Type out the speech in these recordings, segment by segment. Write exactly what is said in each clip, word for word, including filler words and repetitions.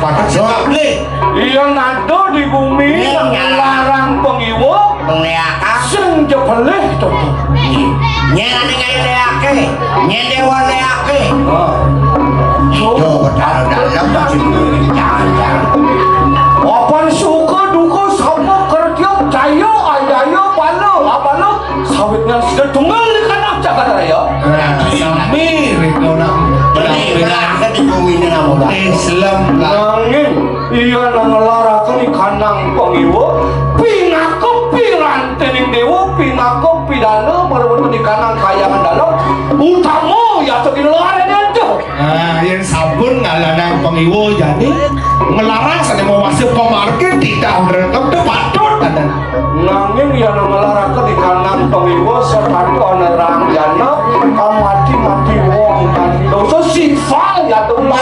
Padahal. Iya, nado di bumi. Iya, nang larang pangiwa. Pengleakan. Sing jebelih to. Iya. Nyén ané kaya leaké. Nyén déwa leaké. Oh. Itu padahal dalam. Jangan-jangan. Apan suka duka sama kerja jaya, ajaya, bala, abala. Sawit ngan sida tunggal di kanang jagat raya. Nah, sami rika nak. Beli berangkat di bumi ini nama, Pak. Islam lah. Nanging iya nang ngelaraken di kanang pangiwa, pinaka pirantining dewa, pinaka pidana marweteni kanang kayangan dalam, utama yata dilarene aja. Nah, yén sampun ngalanang pangiwa jani, ngelarang sané mawasa pamargin titah ngrekem tu patut, Kandan. Nanging yén ngelarake di kanang pangiwa, setata ana rangjana, kamati-mati wong tan dosa, sifal ya tulah.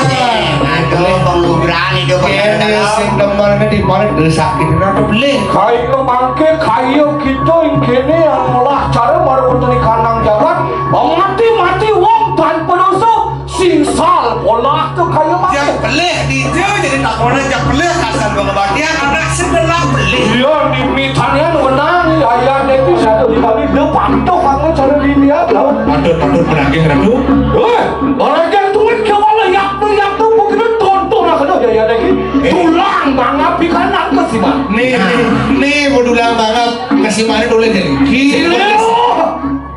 Aduh, panglugrahan itu. Kéné sing demen di balik desa kita nak beli. Kaya mangké, kaya kita ing kéné yang ngolah cara baru di kanang jagat, mati-mati wong tanpa dosa. Singsal polah tu kaya mati. Jak pelih dija jadi takonan jak pelih kasar bang bagian anak sebelah pelih. Iya, dimitanya wenang, ayah itu satu di kami, dia patuh aku cara di dia, tahu. Patut, patut menagih, Ratu. Weh, orang yang tuan kewala, yaktu, yaktu, begitu tonton lah kena jaya lagi. Eh. Tulang banget, ikan nak ke sini. Nih, nih, nih, mau tulang banget, ke sini mana boleh jadi. Gila.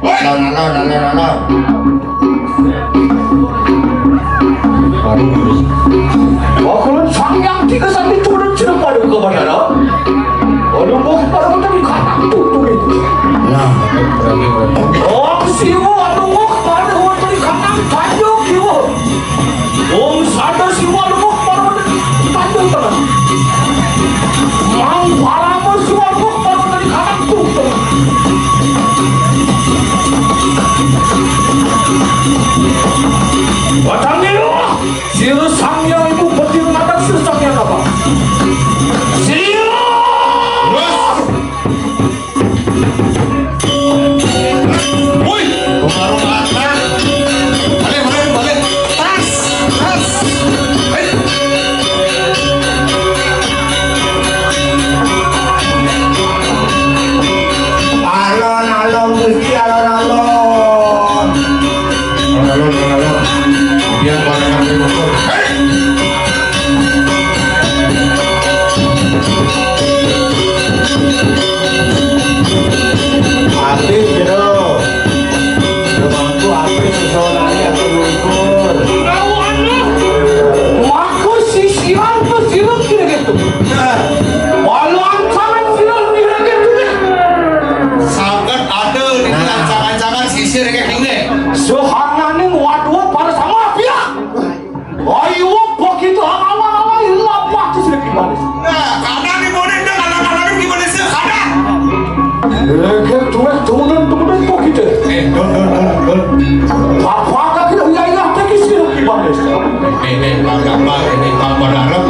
Woi. Lawan, lawan, lawan, lawan. Waduh. Wah, kulun Sang Hyang Tiga Sakti turun cerita pada ke bandara. Waduh, mau pada kita di kanan tuh, tuh itu. Nah, oh, siwa, aduh, mau pada waktu di kanan, tanjung, siwa. Om Sada Siwa Luwuh Parwata Tanjung Tengah. Mang Parama Siwa Luwuh Parwata di Kanan Tengah. Batang Dewa, Sira Sang Hyang Ibu Petir Matak Sira Sang Hyang apa? Sira! Woi, baru makan. Balik, balik, balik. Tas, tas. Hei. Alon, alon, Gusti, alon, alon. Alon, alon, alon. Biar pada ngambil motor. Hei. Apik, Bro. Rumahku apik, sesuai aku lumpur. Maka sisiran ke sirep kira gitu. Nah. Walau ancaman sirep kira gitu. Sangat ada di ancaman-ancaman sisir kayak gini. Sohanganing wadwa para sama pihak. Ayo, begitu awal-awal lapah tu sudah gimana? Nah, kadang di mana dia kadang-kadang gimana sih? Kadang. Lagi tuan turun turun kok gitu. Eh, dun, dun, dun, dun. Apa kata kita wilayah tak kisi gimana sih? Ini Bang Gamal, ini Bang Badarep.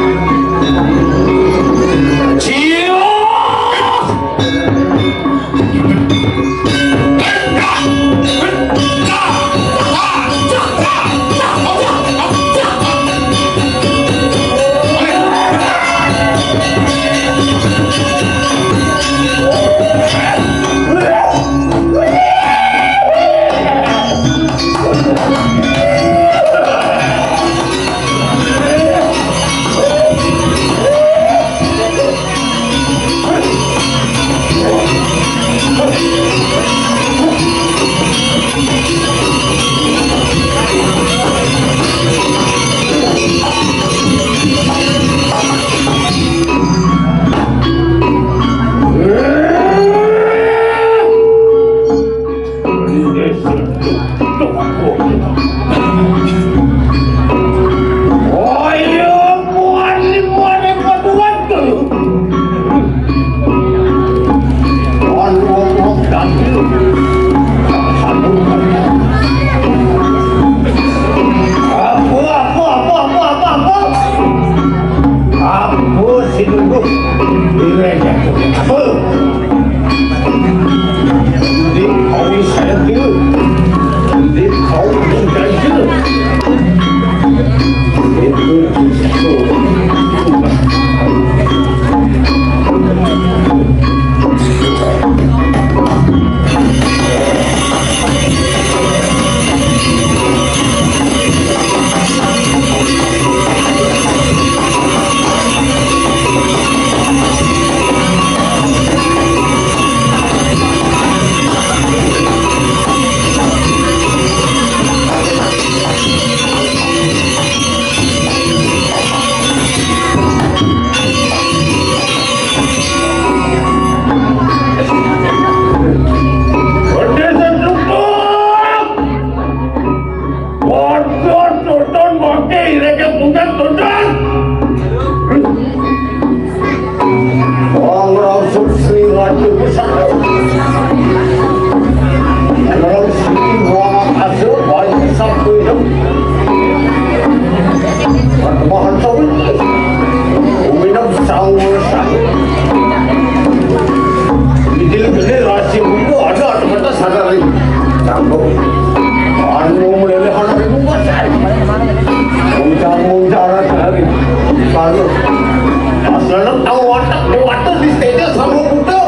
Asal tahu watak dewata di stage sama muda.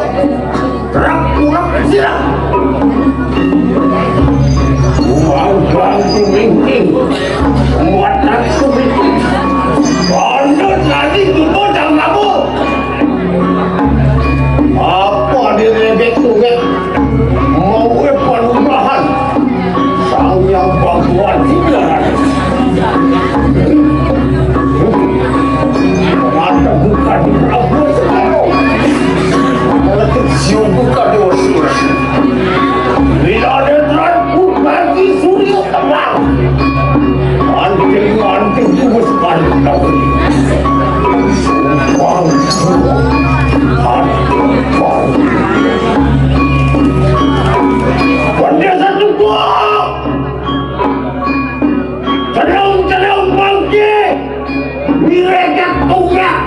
Rak kurang silang. Uang bangku mingking. Muat nafsu mingking. Pondok tadi tutup dan kabur. Apa dia rebek tuwek? Mau panubahan. Sang yang bangkuan tidak. Mata buka di Prabu Sekato. Mata kecil buka di Osura. Bila ada terang, buka di Surya Tengah. Anting-anting tugas paling tahu. Sumpah, sumpah, sumpah. Bendera satu buah. Tenang, tenang, bangkit. Direjek tunggal.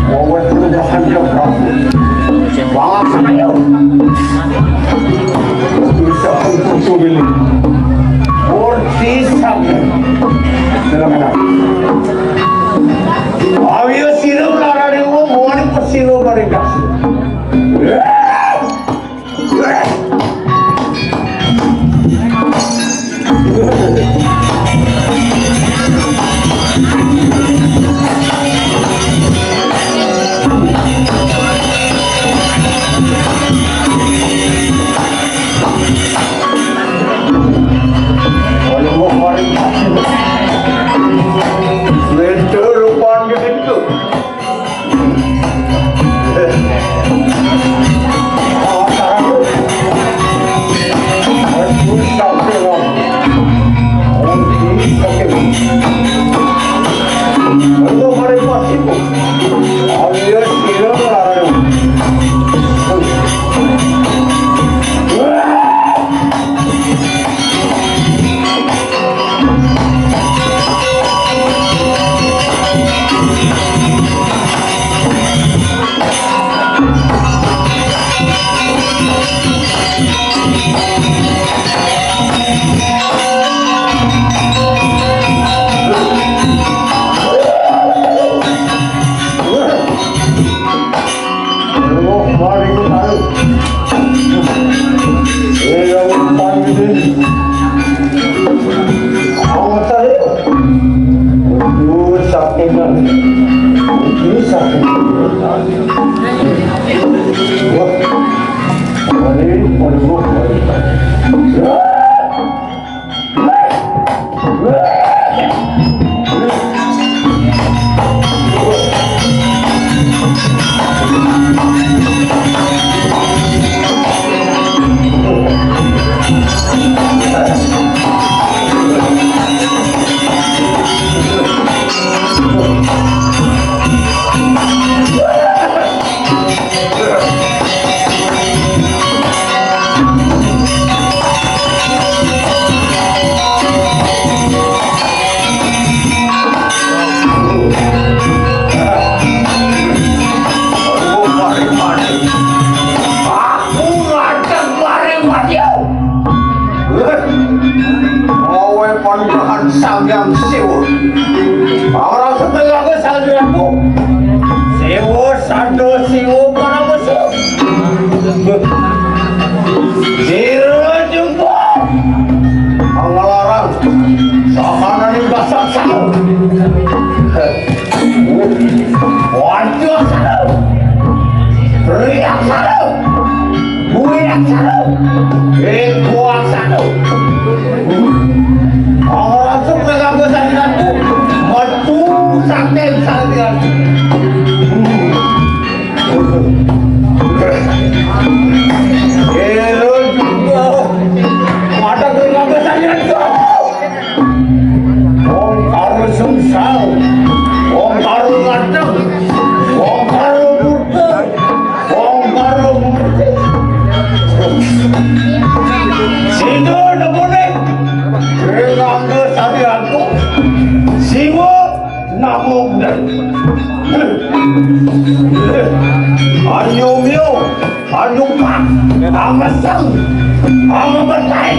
Wawat perubahan dia berlaku. Wawat saya. Bisa untuk sumili. Orti sabi. Dalam mana? Awio sino lara dewa, muani pasino bareng. Aku ngadeg maring wadiu. Awe panjahan Sang Hyang Siwa. Ora setelah aku saliranku. Siwa sando siwa para musuh. Sira jumpa. Ngelarang. Sakananing basaksa. Waduh, sana. Riak sana. Riak sana. Riak sana. Orang suka kamu sana. Metu sakit sana. Ero juga. Mata gue nggak bisa lihat, Bro. Wong karo sungsal, wong karo ngadeg, wong karo murka, wong karo ngerti. Sida nemune, ring angga sarianku, Siwa namung den. Ayo mio, ayo pak, ameseng, amebetahe.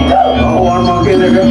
Awan mangkene kan.